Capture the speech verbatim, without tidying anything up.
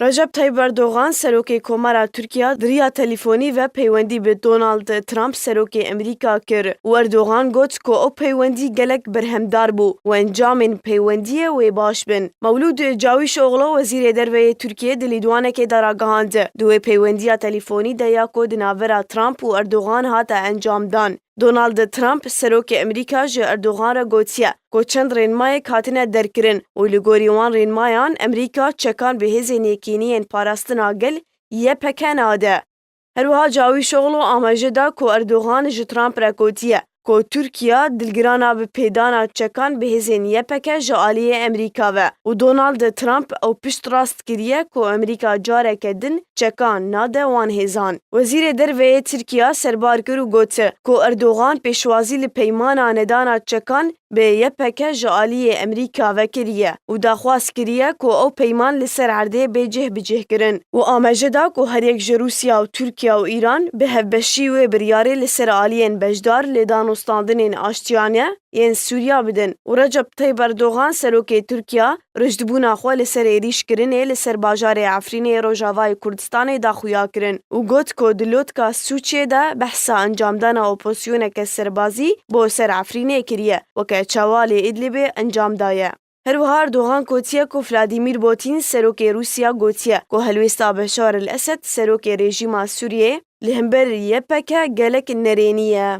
Recep Tayyip Erdogan, serokê Komara Tirkiya, di riya telîfonî ve peywendî bi Donald Trump, serokê Amerîka, kir û Erdogan got ku ew peywendî gelek berhemdar bû û encamên peywendiyê wê baş bin. Mewlûd Cawîşoglu, wezîrê derve yê Tirkiyê, di lîdwanekê de ragihand, di wê peywendiya telîfonî de ya ku di navbera Trump û Erdogan hate encamdan. Donald Trump, serokê Amerîka, ji Erdogan re gotiye ku çend rênmayek hatine derkirin û li gorî wan rênmayan Amerîka çekan bi Hêzên Yekîniyên Parastina Gel, Y P G, nade. Her wiha Cawîşoglu amaje da ku Erdogan ji Trump re gotiye ku Tirkiye dilgirana bi pêdana çekan bi hêzên Y P G ji aliyê Amerîka ve û Donald Trump ew piştrast kiriye ku Amerîka careke din çekan nade wan hêzan. Wezîrê Derve yê Tirkiye serbar kir û got ku Erdogan pêşwazî li peymana nedana çekan bi Y P G ji aliyê Amerîka ve kiriye û daxwaz kiriye ku ew peyman li ser erdê bê cih bi cih kirin û amaje da ku her yek ji Rûsya û Tirkiye û Îran bi hevbeşî wê biryarê li ser aliyên beşdar li danûstandinên aştiyane yên Sûriya bidin. Û Recep Tayyip Erdogan, serokê Tirkiya, rijdbûna xwe li ser êrîşkirinê li ser bajarê Efrînê Rojavayê Kurdistanê da xuya kirin û got ku di lotka Sûçê de behsa encamdana operasyoneke serbazî bo ser Efrînê kiriye, weke çawa li Idlibê encam daye. Her wiha Erdogan gotiye ku Vladimir Putin, serokê Rûsya, gotiye ku helwêsta Beşar el Esed, serokê rejîma Sûriyeyê, li hember Y P G gelek nerênî ye.